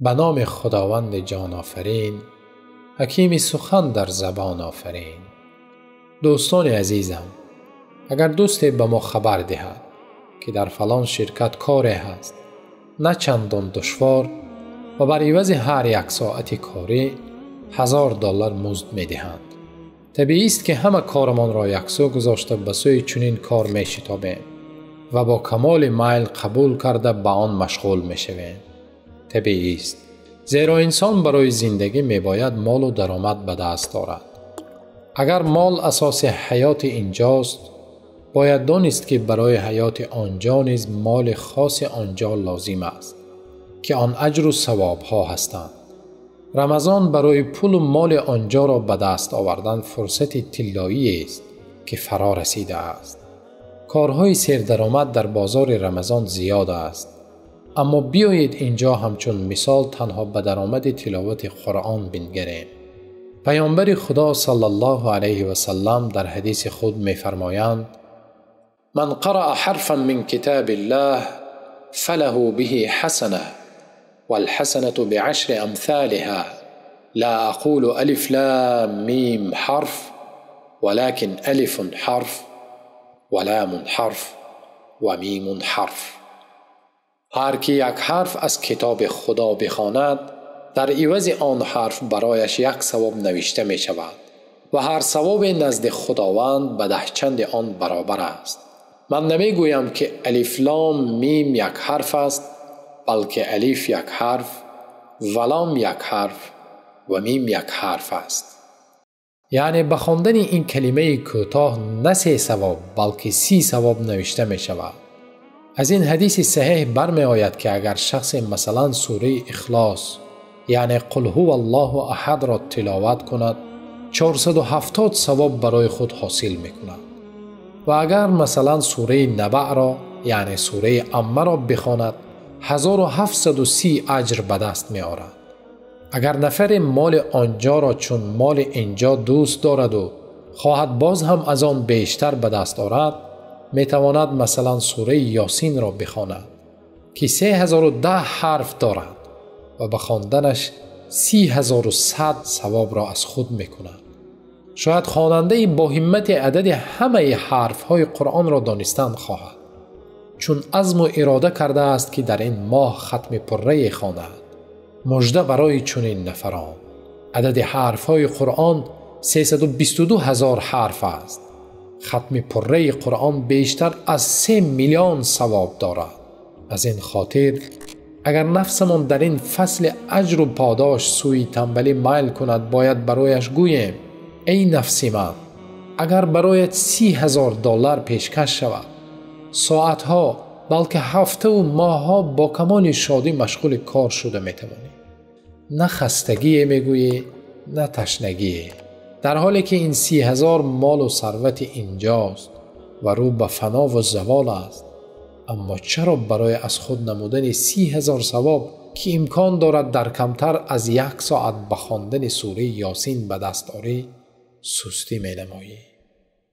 Ба номи Худованди ҷонофарин, ҳакими сухан дар забон офарин. Дӯстони азизам, агар дӯсте ба мо хабар диҳад, ки дар фалон ширкат коре ҳаст, на чандон душвор ва бар ивази ҳар як соати корӣ $1000 музд медиҳанд. Табиист, ки ҳама корамонро яксӯ гузошта ба сӯи чунин кор мешитобем ва бо камоли майл қабул карда ба он машғул мешавем. Табиист, зеро инсон барои зиндагӣ мебояд молу даромад ба даст орад. Агар мол асоси ҳаёти инҷост, бояд донист, ки барои ҳаёти онҷо низ моли хоси онҷо лозим аст, ки он аҷру савобҳо ҳастанд. Рамазон барои пулу моли онҷоро ба даст овардан фурсати тиллоиест, ки фаро расидааст. Корҳои сердаромад дар бозори Рамазон зиёд аст. Аммо биёед инҷо ҳамчун мисол танҳо ба даромади тиловати Қуръон бингарем. Паёмбари Худо саллаллоҳу алайҳи васаллам дар ҳадиси худ мефармоянд: من قرأ حرفا من كتاب الله فله به حسنة والحسنة بعشر أمثالها لا أقول ألف لام ميم حرف ولكن ألف حرف ولام حرف وميم حرف. ҳар ки як ҳарф аз китоби Худо бихонад, дар ивази он ҳарф барояш як савоб навишта мешавад ва ҳар савобе назди Худованд ба 10 чанди он баробар аст. Ман намегӯям, ки алиф лом мим як ҳарф аст, балки алиф як ҳарф ва лом як ҳарф ва мим як ҳарф аст. Яъне ба хондани ин калимаи кӯтоҳ на 3 савоб, балки 30 савоб навишта мешавад. Аз ин ҳадиси саҳеҳ бармеояд, ки агар шахсе масалан сураи Ихлос, яъне қул ҳува аллоҳу аҳадро тиловат кунад, 470 савоб барои худ ҳосил мекунад. Ва агар масалан сураи Набаъро, яъне сураи Аммаро бихонад, 1730 аҷр ба даст меорад. Агар нафаре моли онҷоро чун моли инҷо дӯст дораду хоҳад боз ҳам аз он бештар ба даст орад, метавонад масалан сураи Ёсинро бихонад, ки 3010 ҳарф дорад ва ба хонданаш 30100 савобро аз худ мекунад. Шояд хонандаи бо ҳиммати адади ҳамаи ҳарфҳои Қуръонро донистан хоҳад, чун азму ирода кардааст, ки дар ин моҳ хатми пуррае хонад. Мужда барои чунин нафарон: адади ҳарфҳои Қуръон 322 ҳазор ҳарф аст. Хатми пурраи Қуръон бештар аз 3 миллион савоб дорад. Аз ин хотир агар нафсамон дар ин фасли аҷру подош сӯи тамбалӣ майл кунад, бояд барояш гӯем: эй нафси ман, агар бароят $30,000 пешкаш шавад, соатҳо, балки ҳафтаву моҳҳо бо камоли шодӣ машғули кор шуда метавонӣ. На хастагие мегӯӣ, на ташнагие. Дар ҳоле ки ин 30,000 молу сарвати инҷост ва рӯ ба фанову завол аст. Аммо чаро барои аз худ намудани 30,000 савоб, ки имкон дорад дар камтар аз 1 соат ба хондани сураи Ёсин ба даст орӣ, сустӣ менамоӣ?